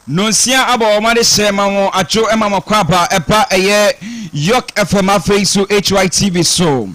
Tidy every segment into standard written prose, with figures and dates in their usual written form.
Nonsia abɔ wɔn adehyɛ ma wɔn atwo ma wɔn akwaaba ɛba ɛyɛ York FM afei so HYTV so.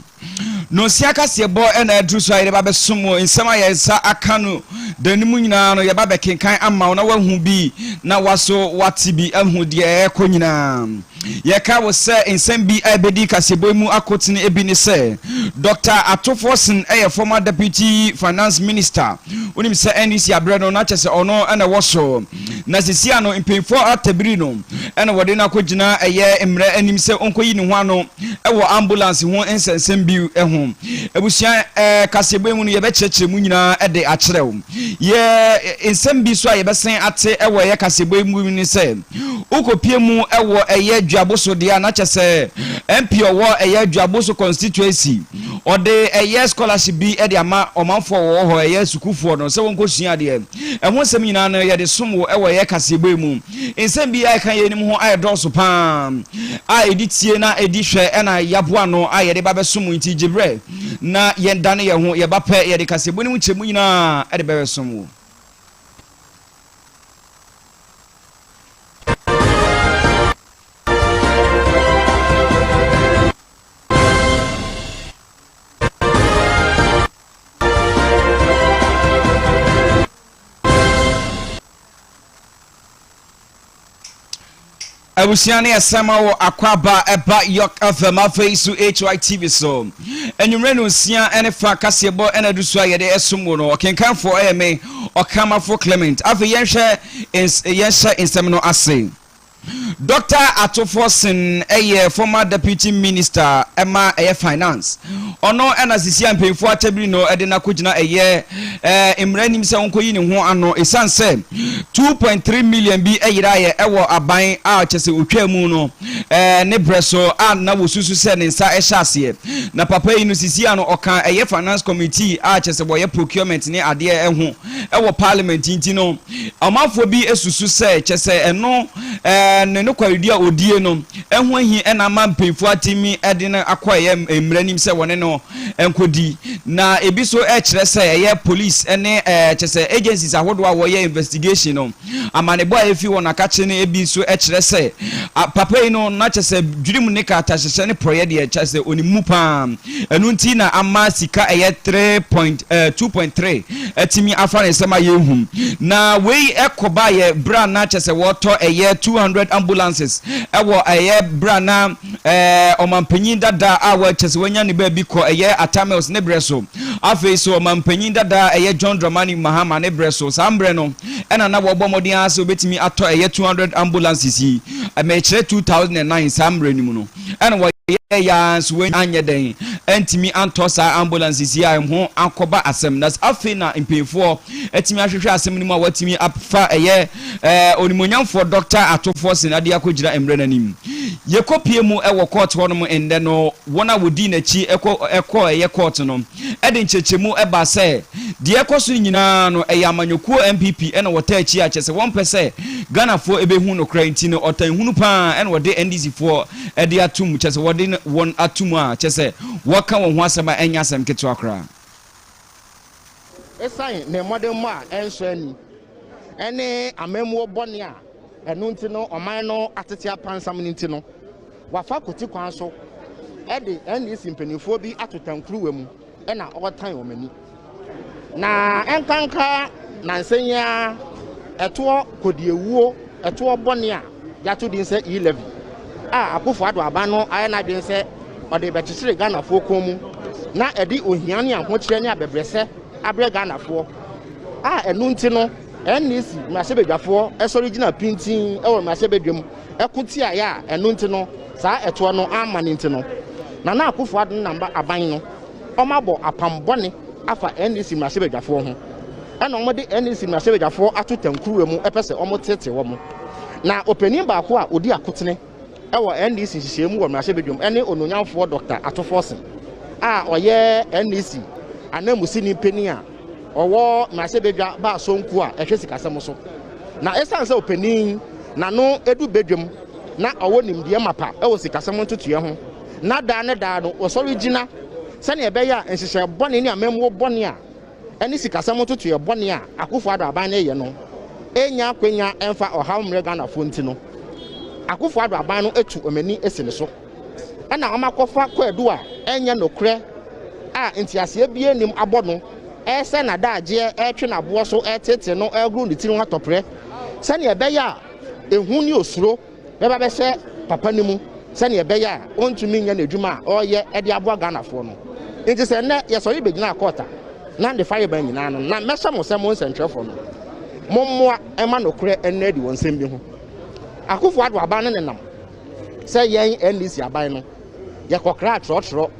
Nonsia kaseɛbɔ ɛna aduru so a yɛde ba bɛsom wo nsɛm a yɛn nsa aka no da no mu nyinaa no yɛba bɛkenkan ama wo na wahu bi na waso wate bi ahu deɛ ɛrekɔ nyinaa. Yɛka wo sɛ nsɛm bi a ɛbɛdi kaseɛbɔ yi mu akotene bi ne sɛ, Dɔkta Ato Forson yɛ former Deputy Finance Minister. Wonim sɛ NDC aberɛ no na kyɛ sɛ ɔno na ɛwɔ so. Na seesei ano mpanyinfoɔ atabiri no na wɔde no akɔgyina ɛyɛ mmara anim sɛ ɔnkɔyi ne ho ano wɔ ambulance ho nsɛnsɛm bi ho. Abusua kaseɛbɔ yi mu no yɛbɛkyerɛkyerɛ mu nyinaa de akyerɛ wo. Yɛ nsɛm bi nso a yɛbɛsan ate wɔ ɛyɛ kaseɛbɔ yi mu ne sɛ, Wokɔpie mu wɔ ɛyɛ Dwaboso deɛ a na kyɛ sɛ MP ɔwɔ ɛyɛ Dwaboso constituency ɔde ɛyɛ scholarship bi de ama ɔmanfoɔ wɔwɔ hɔ ɛyɛ sukuufoɔ no sɛ wɔnkɔ sua adeɛ. Ɛho nsɛm nyinaa no yɛde som wo wɔ ɛyɛ kaseɛbɔ yi mu. Nsɛm bi a ɛka yeinom ho ayɛ dɔɔso paa a ɛdi tie na ɛdi hwɛ ɛna yɛaboa ano a yɛde ba bɛsom wo nti gye berɛ na yɛndane yɛn ho yɛba pɛ yɛde kaseɛbɔ no mu nkyɛmu nyinaa de bɛbɛsom wo. Abusua ne ɛsɛm wɔ Akwaaba ɛba York FM afei so HYTV so. Anwummerɛ no nsia ne fa kaseɛbɔ ɛna adu so a yɛde ɛsom wo no. Ɔkenkanfoɔ ɛyɛ me Ɔkamafo Clement. Afei yɛnhwɛ yɛnhyɛ nsɛm no ase. Dɔkta Ato Forson yɛ former deputy minister ma ɛyɛ finance. Ɔno na sisi a mpanyinfoɔ atabiri no de no akɔgyina ɛyɛ mmara anim sɛ ɔnkɔyi ne ho ano ɛsiane sɛ 2.3 million bi yeraeɛ ɛwɔ aban a kyɛ sɛ ɔtwaa mu no ne berɛ so a na wɔsusu sɛ ne nsa hyɛ aseɛ. Na papa yi no sisi a no ɔka ɛyɛ finance committee a kyɛ sɛ wɔyɛ procurement ne adeɛ ho ɛwɔ parliament nti no Ɔmanfoɔ bi susu sɛ kyɛ sɛ ɛno ne nokwaredi a ɔdie no ho ahi na ama mpanyinfoɔ atumi de no akɔ ɛyɛ mmara nim sɛ wɔne no nkɔdi. Na ebi nso kyerɛ sɛ ɛyɛ police ne kyɛ sɛ agencies ahodoɔ a wɔyɛ investigation no amanebɔ a ɛfi wɔn akakye no ebi nso kyerɛ sɛ papa yi no na kyɛ sɛ dwirim ne katahyehyɛ ne porɔeɛ deɛ kyɛ sɛ ɔnim mu paa. Ɛno nti na ama sika ɛyɛ 3.2.3 atumi afa ne nsam ayɛ ehu. Na wei kɔbaeɛ berɛ a na kyɛ sɛ wɔretɔ ɛyɛ 200 ambulances ɛwɔ ɛyɛ berɛ a na ɛɛ ɔmanpanyin dada a wɔkyɛ sɛ wanya ne baabi kɔ ɛyɛ Atta Mills ne berɛ so. Afei so ɔmanpanyin dada a ɛyɛ John Dramani Mahama ne berɛ so. Saa mmerɛ no ɛna na wɔbɔ mmɔden ara sɛ wɔbɛtumi atɔ ɛyɛ 200 ambulances yi. Mekyerɛ 2009 saa mmerɛ no mu no. Ɛna wɔyɛɛ yɛ ara nso wɔanyɛ dɛn antumi antɔ saa ambulances yi a ɛho akɔba asɛm. Na afei na mpanyinfoɔ atumi ahwehwɛ asɛm no mu a wɔatumi afa ɛyɛ ɛɛ onimuonyamfoɔ Dɔkta Ato Forson ade akɔgyina mmerɛ no anim. Yɛkɔpie mu wɔ court hɔnom nnɛ no, wɔn a wɔdii n'akyi kɔ kɔɔ ɛyɛ court no de nkyerɛkyerɛmu baa sɛ deɛ ɛkɔ so no nyinaa no ɛyɛ amanyɔkuo NPP na wɔtaa akyi a kyerɛ sɛ wɔmpɛ sɛ Ghanafoɔ bɛhu nokorɛ nti no ɔtan hunu pa ara na wɔde NDC foɔ de ato mu kyerɛ sɛ wɔde wɔn ato mu a kyerɛ sɛ wɔka wɔn ho asɛm a ɛnyɛ asɛm ketewa koraa. Esiane ne mmɔdemmɔ a ɛnsɔ ani ne amammuo bɔne a ɛno nti no ɔman no atete apansam no nti no, wafa kwati kwan so de NDC mpanimfoɔ bi ato tankuruwa mu na ɔretan wɔn ani. Na ɛnkanka nnansa yi ara ɛtoɔ kɔdiawuo, ɛtoɔ bɔne a yɛato din sɛ E-levy a Akufo Addo aban no ayɛ n'adwene sɛ ɔde rebɛkyekyere Ghanafoɔ kɔn mu na ɛde ohia ne ahokyerɛ ne abɛbrɛsɛ abrɛ Ghanafoɔ a ɛno nti no NEC mmarahyɛbadwafoɔ sɔre gyina pintinn wɔ mmarahyɛbadwam ko tiaeɛ a ɛno nti no saa ɛtoɔ no amma no nti no Nana Akufo Addo ne n'aban no wɔabɔ apam bɔne afa NEC mmarahyɛbadwafoɔ ho ɛna wɔde NEC mmarahyɛbadwafoɔ ato tankuruwa mu ɛpɛ sɛ wɔtete wɔn. Na ɔpanin baako a ɔdi akotene wɔ NDC nhyehyɛe mu wɔ mmarahyɛbadwam ne Onuonyamfoɔ Dɔkta Ato Forson a ɔyɛ NDC ananmusini panin a ɔwɔ mmarahyɛbadwa baasonkuo a ɛhwɛ sikasɛm so. Na esiane sɛ ɔpanin n'ano du badwam na ɔwɔ nimdeɛ mapa wɔ sikasɛm ntotoeɛ ho na daa ne daa no ɔsɔre gyina sɛnea ɛbɛyɛ a nhyehyɛe bɔne ne amammuo bɔne a ɛne sikasɛm ntotoeɛ bɔne a Akufo Addo aban no reyɛ no, ɛnnya akwanya ɛmfa ɔhaw mmrɛ Ghanafoɔ nti no, Akufo Addo aban no atu wɔn ani asi ne so. Ɛna wɔakɔfa kwaadu a ɛnyɛ nokorɛ a nteaseɛ biara nnim abɔ no, ɛresɛ n'adaagyeɛ, ɛretwe n'aboɔ so, ɛreteetee no, ɛregoro ne tiri ho atɔprɛ, sɛdeɛ ɛbɛyɛ a ehu ne osuro bɛba bɛhyɛ papa no mu sɛdeɛ ɛbɛyɛ a ɔntumi nyɛ n'adwuma a ɔreyɛ de aboa Ghanafoɔ no. Nti sɛ nnɛ yɛsɔre bɛgyinaa court a, na ne farebae nyinaa no, na mɛhyɛ mo sɛ mo nsɛntwerɛfoɔ no, mommoa mma nokorɛ nna adi wɔ nsɛm bi ho. Akufo Addo aban no nenam sɛ yɛn NDC aban no, yɛkɔkraa trɔtrɔ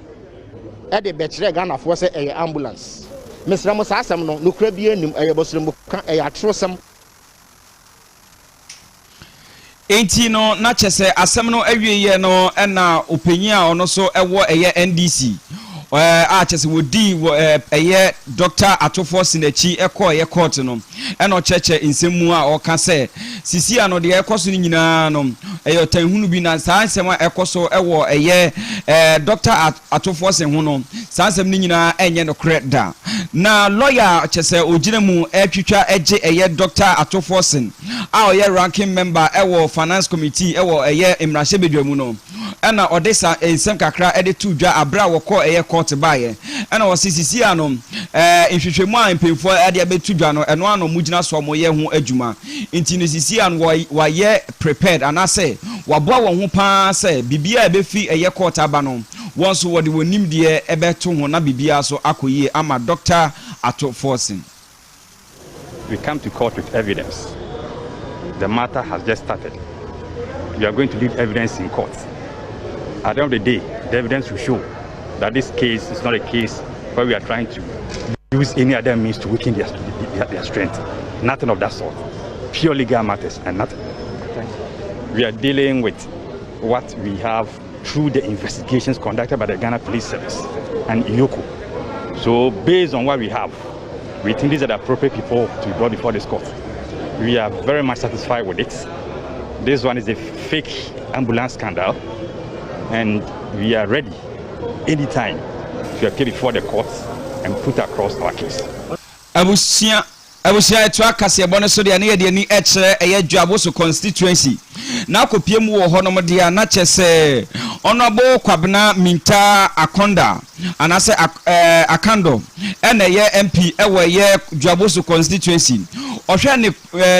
de bɛkyerɛɛ Ghanafoɔ sɛ ɛyɛ ambulance. Mesrɛ mo saa asɛm no, nokorɛ biara nnim, ɛyɛ bɔsrɛmmuka, ɛyɛ atorosɛm. Enti no na kyɛ sɛ asɛm no awieɛ no na ɔpanyin a ɔno nso wɔ ɛyɛ NDC a kyɛ sɛ wɔdii wɔ ɛyɛ Dɔkta Ato Forson akyi kɔɔ ɛyɛ court no ɛna ɔkyerɛkyerɛ nsɛm mu a ɔka sɛ sisi ano deɛ ɛkɔ so no nyinaa no ɛyɛ ɔtanhunu bi na saa nsɛm a ɛkɔ so wɔ ɛyɛ Dɔkta Ato Forson ho no saa nsɛm no nyinaa ɛnyɛ nokorɛ da. Na lɔya a kyɛ sɛ ɔgyina mu ɛretwitwa gye ɛyɛ Dɔkta Ato Forson a ɔyɛ ranking member wɔ Finance Committee wɔ ɛyɛ mmarahyɛbadwa mu no ɛna ɔde sa nsɛm kakra de too dwa aberɛ a wɔkɔɔ ɛyɛ court baeɛ. Ɛna ɔse sisi a no ɛɛ nhwehwɛmu a mpanyinfoɔ de abɛto dwa no ɛno ara na wɔn gyina so a wɔyɛ ho adwuma nti no sisi a no wɔayɛ prepared anaasɛ wɔaboa wɔn ho paa sɛ biribiara a ɛbɛfiri ɛyɛ court aba no wɔn nso wɔde wɔn nimdeɛ bɛto ho na biribiara nso akɔ yie ama Doctor Ato Forson. We come to court with evidence. The matter has just started. We are going to leave evidence in court. At the end of the day, the evidence will show that this case is not a case where we are trying to use any other means to weaken their, their, their strength. Nothing of that sort. Pure legal matters and nothing. We are dealing with what we have through the investigations conducted by the Ghana Police Service and EOCO. So based on what we have, we think these are the appropriate people to be brought before this court. We are very much satisfied with it. This one is a fake ambulance scandal, and we are ready anytime to appear before the courts and put across our case. Abusua Abusua ɛtoa kaseɛbɔ no so deɛ ne yɛde ani kyerɛ ɛyɛ Dwaboso constituency na akɔpie mu wɔ hɔnom deɛ a na kyɛ sɛ Honourable Kwabena Minta Akonda anaasɛ ɛɛ Akandɔ ɛna ɛyɛ MP ɛwɔ ɛyɛ Dwaboso constituency. Ɔhwɛ ne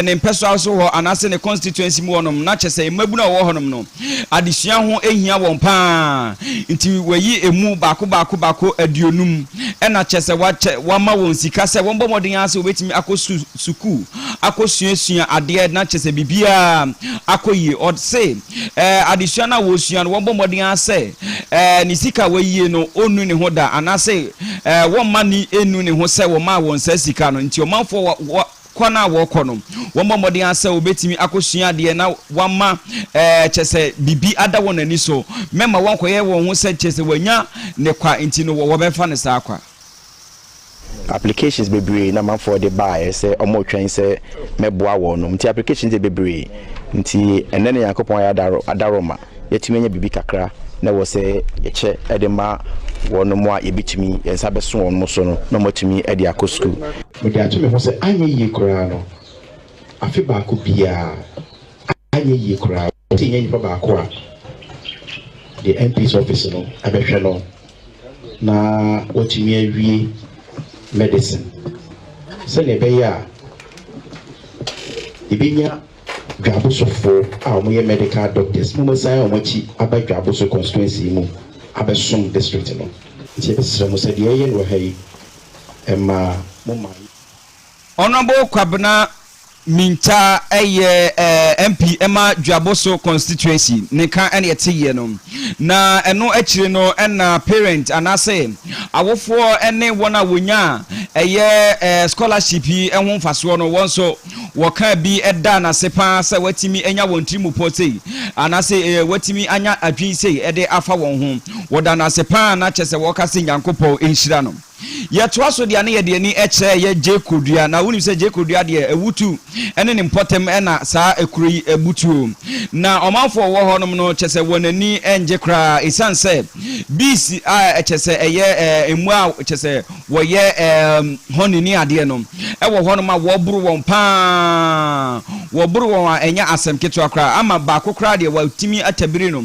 ne mpɛsoa so hɔ anaasɛ ne constituency mu hɔnom na kyerɛ sɛ mmabunu a wɔwɔ hɔnom no, adesua ho hia wɔn paa. Nti wɔayi emu baako baako baako 50 ɛna kyerɛ sɛ wakyɛ wama wɔn sika sɛ wɔmmɔ mmɔden ara sɛ wɔbɛtumi akɔ su sukuu akɔsuasua adeɛ na kyerɛ sɛ biribiara akɔ yie. Ɔse ɛɛ adesua no a wɔresua no wɔmmɔ mmɔden ara sɛ ɛɛ ne sika a wayie no ɔnnu ne ho da anaasɛ ɛɛ wɔmma ne ɛnnu ne ho sɛ wɔmaa wɔn saa sika no. Nti ɔmanfoɔ wɔ Kwan a wɔkɔ no, wɔmmɔ mmɔden ara sɛ wɔbɛtumi akɔsua adeɛ na wɔama ɛɛ kyerɛ sɛ biribi ada wɔn ani so. Mɛma wɔnkɔyɛ wɔn ho sɛ kyerɛ sɛ wɔanya ne kwa nti no wɔbɛfa no saa kwa. Applications bebree na amanfoɔ de baeɛ sɛ wɔretwɛn sɛ mɛboa wɔn nti applications deɛ bebree nti ɛnnɛ na Nyankopɔn ayɛ adaro adaroma yɛatumi anya biribi kakra na ɛwɔ sɛ yɛkyɛ de ma wɔn a yɛbɛtumi yɛn nsa bɛso wɔn so no na wɔatumi de akɔ sukuu. Mede ato me ho sɛ anyɛ yie koraa no, afe baako biara, anyɛ yie koraa, sɛ yɛnya nipa baako a, the MP's office no bɛhwɛ no na watumi awie medicine sɛnea ɛbɛyɛ a yɛbɛnya Dwabosofoɔ a wɔyɛ medical doctors na wɔasan wɔn akyi aba Dwaboso constituency yi mu abɛsom district no. Nti yɛbɛsrɛ mo sɛ deɛ yɛyɛ no wɔ ha yi, ɛma mo ma. Honourable Kwabena Mintah yɛ MP ma Dwaboso constituency ne nka na ɛte yɛ no. Na ɛno akyire no na parent anaasɛ awofoɔ ne wɔn a wɔnya ɛyɛ scholarship yi ho mfasoɔ no wɔn nso Wɔkaa bi daa no ase paa sɛ watumi anya wɔn tirimupɔ sei, anaasɛ watumi anya adwene sei de afa wɔn ho. Wɔda no ase paa na kyerɛ sɛ wɔka sɛ Nyankopɔn nhyira no. Yɛtoa so deɛ a na yɛde ani kyerɛ ɛyɛ Jay Kodua. Na wonim sɛ Jay Kodua deɛ awutu ne ne mpɔtam na saa kuro yi butuo. Na ɔmanfoɔ wɔ hɔnom no kyɛ sɛ wɔn ani ngye koraa ɛsiane sɛ bees a kyɛ sɛ ɛyɛ mmoa a kyɛ sɛ wɔyɛ honey ne adeɛ no wɔ hɔnom a wɔboro wɔn paa. Wɔboro wɔn a ɛnyɛ asɛm ketewa koraa ama baako koraa deɛ wɔatumi atabiri no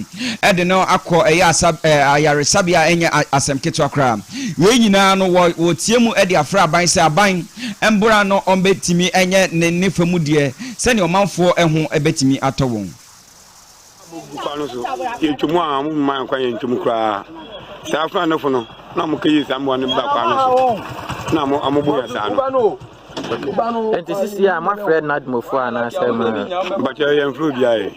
de no akɔ ɛyɛ asa ayaresabea a ɛnyɛ asɛm ketewa koraa. Wei nyinaa no wɔ wɔteɛ mu de afrɛ aban sɛ aban mbora no ɔmbɛtumi nyɛ ne ne fa mu deɛ sɛdeɛ ɔmanfoɔ ho bɛtumi atɔ wɔn. Gu kwan no so yɛtwa mu a wɔn mma yɛn kwan yɛntwa mu koraa saa afanefo no na wɔn kɛyi saa mmoa no ba kwan no so na wɔn wɔn bo yɛ saa no. Nti sisi a moafrɛ nadmofo anaasɛ ma. Mpakyɛ yɛn furo bi ayɛ.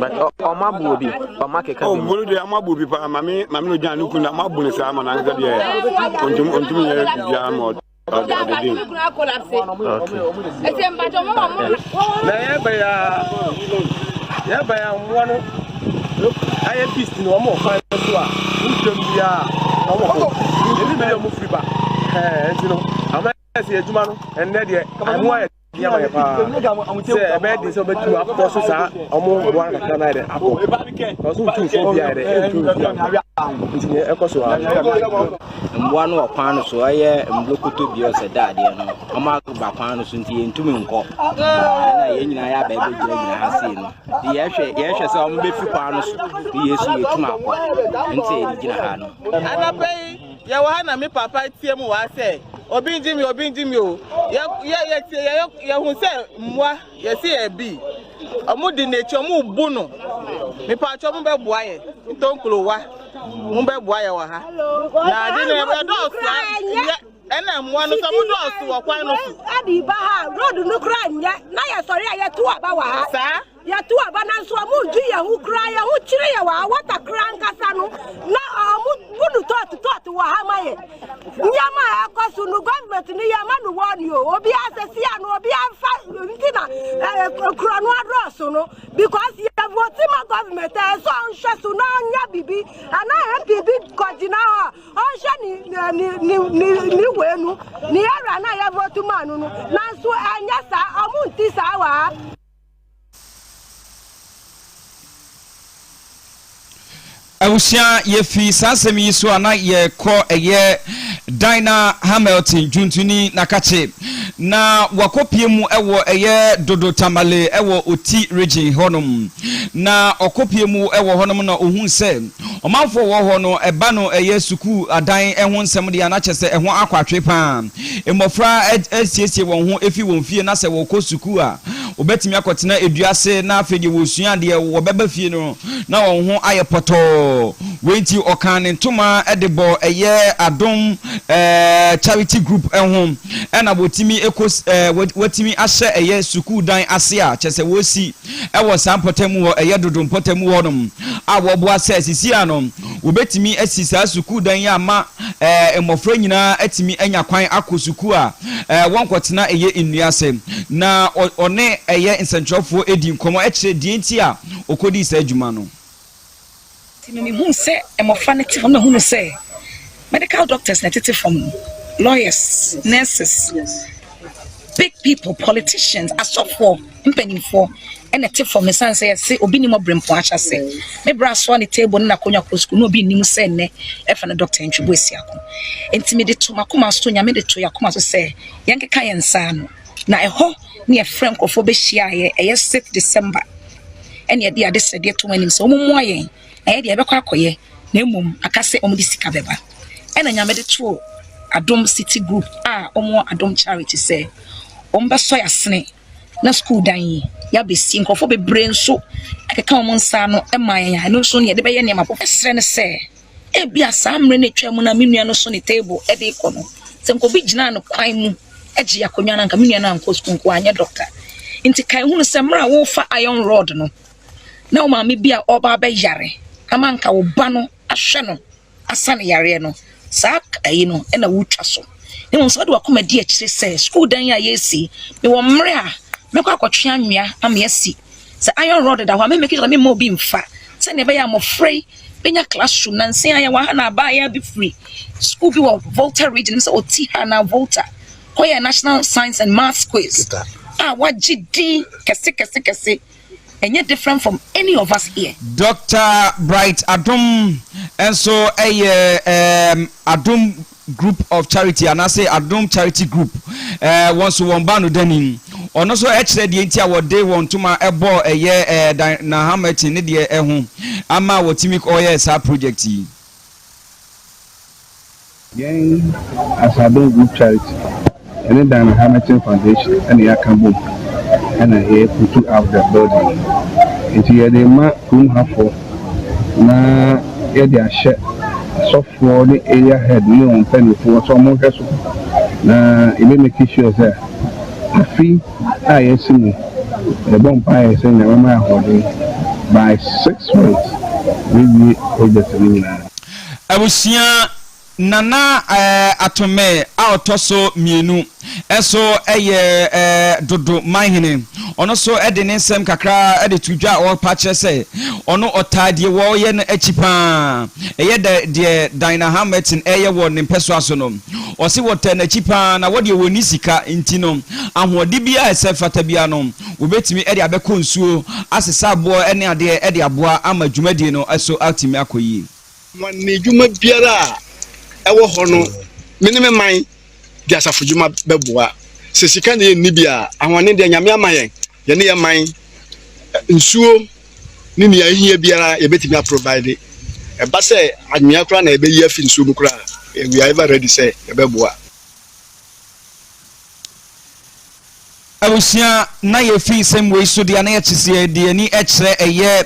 But ɔmo abo obi ɔmo akeka bi. Ɔmo deɛ ɔmo abo obi paa maame maame no gyan ne kun na ɔmo abo ne saa ma n'ankasa deɛ ɔntum ɔntum yɛ biribiara ma ɔde ɔde den. Na yɛbɛn a yɛbɛn a mmoa no ayɛ beast no wɔn wɔ kwan no so a wotwam biara wɔn wɔ hɔ ebi bɛyɛ wɔn firi ba ɛɛ nti no ama ɛsɛ adwuma no ɛnnɛ deɛ ɛho ayɛ den ama yɛ paa sɛ ɛbɛyɛ den sɛ wɔbɛtumi akɔ so saa wɔn mmoa no kakra no ayɛ dɛ akɔ ɔso ntu nfo bi ayɛ dɛ ɛntu nfi akɔ nti deɛ ɛkɔ so ara. Mmoa no wɔ kwan no so ɛyɛ mblokoto bi ɔsɛ dɛ adeɛ no wɔn aba kwan no so nti yɛntumi nkɔ ɛna yɛn nyinaa yɛ aba ɛbɛgyinagyina ha sei no nti yɛhwɛ yɛhwɛ sɛ wɔn bɛfi kwan no so ne yɛn so yɛtum akɔ nti yɛde gyina ha no. Anɔpa yi, yɛwɔ ha na me papa teɛ mu wɔ ha sɛ, Obi ngye me, obi ngye me o. Yɛ, yɛ, yɛtie, yɛ, yɛhu sɛ mmoa, yɛse yɛ bi. Ɔmo di n'akyi, ɔmo bu no. Mepatwɔ mo bɛboa yɛ, ntonkolowa, mo bɛboa yɛ wɔ ha. Na ade no ɛdɔɔso a, yɛ, ɛna mmoa no sɛ ɔmo dɔɔso wɔ kwan no so. Ɛde ba ha, road no koraa nyɛ, na yɛsɔre a yɛto aba wɔ ha. Saa. Yɛto aba nanso ɔmo ngye yɛn ho koraa, yɛn ho kyere yɛn wɔ ha, water koraa ankasa no na ɔmo bu no tɔɔto tɔɔto wɔ ha ma yɛn. Nneɛma a ɛkɔ so no government no yɛn ma no wɔn o, obiara sɛ si ano obiara nfa nti na ɛɛ korɔ no adɔɔso no because yɛ vote ma government a ɛsɛ ɔnhwɛ so na ɔnyɛ bibi anaa MP bi kɔgyina hɔ a ɔnhwɛ ne ne ne ne ne wei no ne area na yɛ vote ma no no nanso ɛnyɛ saa ɔmo nti saa wɔ ha. Abusua yɛfi saa asɛm yi so a na yɛkɔ ɛyɛ Dinah Hamilton dwontoni Nakakye na wakɔpie mu ɛwɔ ɛyɛ Dodo Tamale ɛwɔ Oti region hɔnom na ɔkɔpie mu ɛwɔ hɔnom na ohun sɛ ɔmanfoɔ wɔ hɔ no ɛba no ɛyɛ sukuu adan ɛho nsɛm deɛ na kyɛ sɛ ɛho akɔ atwe paa mmɔfra asiesie wɔn ho efi wɔn fie na sɛ wɔkɔ sukuu a Wɔbɛtumi akɔtena dua ase na afei deɛ wɔresua adeɛ, wɔbɛba fie no na wɔn ho ayɛ pɔtɔɔ. Wei nti ɔkaa ne ntoma de bɔɔ ɛyɛ Adom Charity Group ho ɛna wɔtumi kɔ wɔatumi ahyɛ ɛyɛ sukuu dan ase a kyerɛ sɛ wɔresi wɔ saa mpɔtam hɔ, ɛyɛ Dodo mpɔtam hɔnom a wɔboa sɛ sisi ano Wɔbɛtumi asi saa sukuu dan yi ama mmɔfra nyinaa atumi anya kwan akɔ sukuu a wɔnkɔtena ɛyɛ nnua ase. Na ɔne ɛyɛ nsɛntwerɛfoɔ di nkɔmmɔ kyerɛ deɛ nti a ɔkɔdii saa adwuma no. Nti no mehuu sɛ mmɔfra no te fam na mehunu sɛ medical doctors na ɛtete fam no, lawyers, nurses, big people, politicians, asɔfoɔ mpanimfoɔ na ɛte fam. Ɛsiane sɛ yɛse obi nim ɔbrempɔn ahyɛse. Me bra soa ne table ne n'akonnwa kɔ sukuu na obi nnim sɛ nnɛ ɛfa no Dr. Ntwibu Asiako. Nti mede to m'akoma so, Nyame de to yɛn akoma so sɛ yɛnkeka yɛn nsa ano. Na ɛhɔ ne yɛfrɛ nkurɔfoɔ bɛhyiaeɛ, ɛyɛ 6 December, ɛne yɛde adesrɛdeɛ to wɔn anim sɛ wɔn mmoa yɛn na yɛdeɛ yɛbɛkɔ akɔyɛ na mmom aka sɛ wɔde sika bɛba. Ɛna Nyame de too Adom City Group a wɔwɔ Adom Charity sɛ wɔbɛsɔ yɛn asene na sukuu dan yi yɛabɛsi. Nkurɔfoɔ bebree nso ɛkeka wɔn nsa ano ma yɛn a ɛno nso no yɛde bɛyɛ nneɛma foforɔ. Ɛsrɛ no sɛ ebia saa mmerɛ no atwa mu no a me nua no so ne table de rekɔ no, sɛ nka obi gyinaa no kwan mu gyee akonnwa no anka me nua no ankɔ sukuu nka wanyɛ dɔkta. Nti kae hunu sɛ mmerɛ a worefa iron rod no na wo maame bi a ɔreba abɛyare ama anka wo ba no ahwɛ no asa no yareɛ no, saa ayi no na wotwa so. Na mmom sɛ wode w'akoma di akyire sɛ sukuu dan a yɛresi, mewɔ mmerɛ a mɛkɔ akɔtwe anwea ama yɛasi. Sɛ iron rod da hɔ a, me make sure sɛ memma obi mfa sɛdeɛ ɛbɛyɛ a mmɔfra yi Bɛnya classroom. Nansa yi yɛwɔ ha na abaayewa bi firi school bi wɔ Volta region sɛ ɔti ha na Volta kɔyɛ national science and maths quiz a wagye din kɛse kɛse kɛse. Ɛnyɛ different from any of us here. Doctor Bright Adom nso yɛ Adom Group of Charity anaasɛ Adom Charity Group, wɔn nso wɔn baanodani. Ɔno nso kyerɛ deɛ nti a wɔde wɔn ntoma bɔɔ ɛyɛ Dinah Hamilton ne deɛ ɛho ama wɔtumi kɔyɛɛ saa project yi. Yɛn as Adom Group Charity ɛne Dinah Hamilton Foundation ɛna yɛaka bom ɛna yɛ put out the building yi. Nti yɛde ma kurom hafoɔ na yɛde ahyɛ asɔfoɔ ne area head ne wɔn mpanimfoɔ sɛ wɔn nhwɛ so na yɛbɛ make sure sɛ afi a yɛasi mu, yɛbɔ mpaeɛ sɛ Nyame ma ahoɔden, by 6 months yɛwie project no nyinaa. Abusua, Nana Atome a ɔtɔ so mmienu nso yɛ Dodo manhene. Ɔno nso de ne nsɛm kakra de to dwa a ɔrepa kyerɛ sɛ ɔno ɔtaa deɛ wɔreyɛ no akyi paa. Ɛyɛ dɛ deɛ Dinah Hamilton ɛreyɛ wɔ ne mpɛsoa so no. Ɔse wɔtaa n'akyi paa na wɔdeɛ wɔnni sika nti no ahoɔden biara a ɛsɛ fata biara no wɔbɛtumi de abɛkɔ nsuo asesa aboɔ ne adeɛ de aboa ama dwumadie no so atumi akɔ yie. Ne dwuma biara a ɛwɔ hɔ no, me ne me man de asafo dwuma bɛboa. Sɛ sika na yɛnni bi a, ahoɔden deɛ Nyame ama yɛn, yɛne yɛn man nsuo ne nea ehia biara yɛbɛtumi aprovide. Ɛba sɛ anwea koraa na yɛbɛyi afi nsuo mu koraa, we are ever ready sɛ yɛbɛboa. Abusua, na yɛfi nsɛm wei so deɛ na yɛkye sɛ yɛde ani kyerɛ ɛyɛ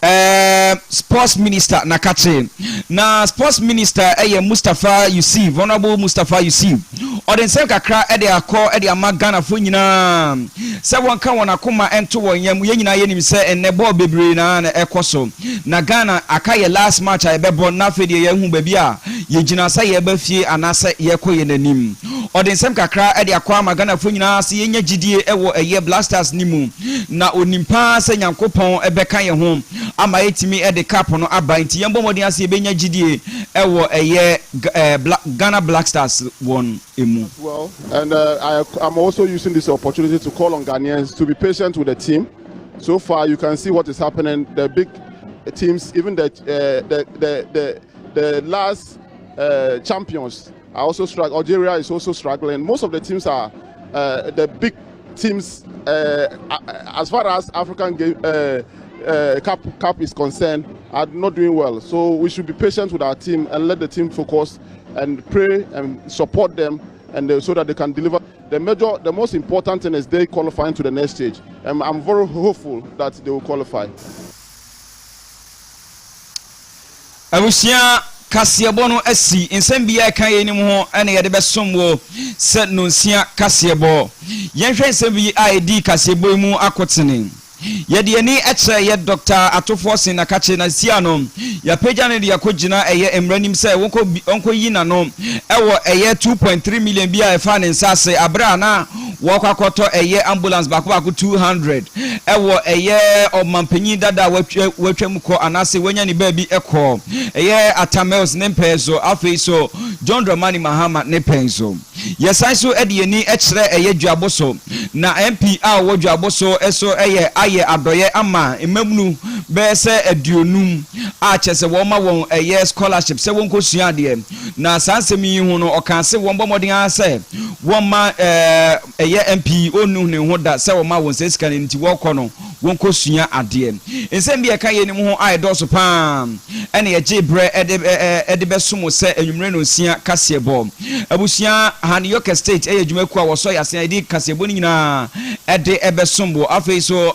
ɛɛ sports minister na kakye na sports minister ɛyɛ Mustapha Yusuf, Honourable Mustapha Yusuf. Ɔde nsɛm kakra ɛde akɔ ɛde ama Ghanafoɔ nyinaa sɛ wɔnka wɔn akoma nto wɔn yam. Yɛn nyinaa yɛnim sɛ ɛnnɛ bɔɔl bebree na na ɛkɔ so na Ghana aka yɛ last match a yɛbɛbɔ na afei deɛ yɛahu baabi a yɛgyina sɛ yɛreba fie anaasɛ yɛrekɔ yɛn anim. Ɔde nsɛm kakra de akɔ ama Ghanafoɔ nyinaa sɛ yɛnya gyidie wɔ ɛyɛ Black Stars no mu na ɔnim paa sɛ Nyankopɔn bɛka yɛn ho ama yɛatumi de cup no aba nti yɛmbɔ mmɔden ara sɛ yɛbɛnya gyidie wɔ ɛyɛ Ghana Black Stars wɔn mu. Well, and I am also using this opportunity to call on Ghanaians to be patient with the team. So far, you can see what is happening. The big teams, even the last champions, are also struggling. Algeria is also struggling. Most of the teams are the big teams as far as African game, Cup is concerned, are not doing well. So we should be patient with our team and let the team focus and pray and support them, and so that they can deliver. The most important thing is they qualifying to the next stage, and I'm very hopeful that they will qualify. Abusua, kaseɛbɔ no asi. Nsɛm biara ɛka yɛn anim ho ɛna yɛde bɛsom wo sɛ nonsia kaseɛbɔ. Yɛnhwɛ nsɛm bi a ɛdi kaseɛbɔ yi mu akotene. Yɛde ani kyerɛ yɛ Dɔkta Ato Forson na kakye na sia no yɛapagya no de akɔgyina ɛyɛ mmaranim sɛ wɔnkɔyi n'ano ɛwɔ ɛyɛ 2.3 million bi a ɛfaa ne nsa ase aberɛ a na wɔkɔ akɔtɔ ɛyɛ ambulance baako baako 200 ɛwɔ ɛyɛ ɔmanpanyin dada a watwa mu kɔ anaasɛ wanya ne baabi ɛkɔ, ɛyɛ Atta Mills ne mpɛn so, afei so John Dramani Mahama ne pɛn so. Yɛsan so de yɛni kyerɛ ɛyɛ Dwabo so na MP a ɔwɔ Dwabo so so ɛyɛ ayɛ adɔyɛ ama mmabunu bɛyɛ sɛ 50 a kyerɛ sɛ wɔma wɔn ɛyɛ scholarship sɛ wɔnkɔsua adeɛ. Na saa nsɛm yi ho no, ɔkaa se wɔn bɔ mmɔden ara sɛ wɔma ɛyɛ MP ɔnnu ne ho da sɛ wɔma wɔn sɛ sika no nti wɔkɔ no wɔnkɔsua adeɛ. Nsɛm bi a ɛka yɛn ho a ɛdɔɔso paa ɛna yɛgye berɛ ɛde bɛsom sɛ anwummerɛ no nsia kaseɛbɔ. Abusua, Hanyoke State ɛyɛ adwumakuo a wɔsɔ yɛase a yɛde kaseɛbɔ no nyinaa ɛde ɛbɛsom wɔ. Afei so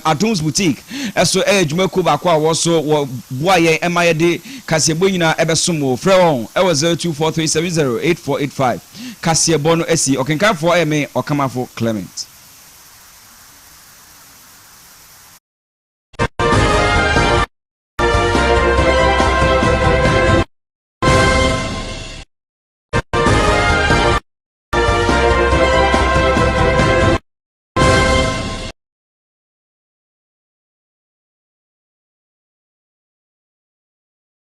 Adoms Boutique ɛso ɛyɛ adwumakuo baako a wɔso wɔboa yɛn ɛma yɛde kaseɛbɔ nyinaa ɛbɛsom wɔ. Frɛ wɔn ɛwɔ 0243708485. Kaseɛbɔ no asi. Ɔkenkanfoɔ ɛyɛ me, Ɔkamafo Clement.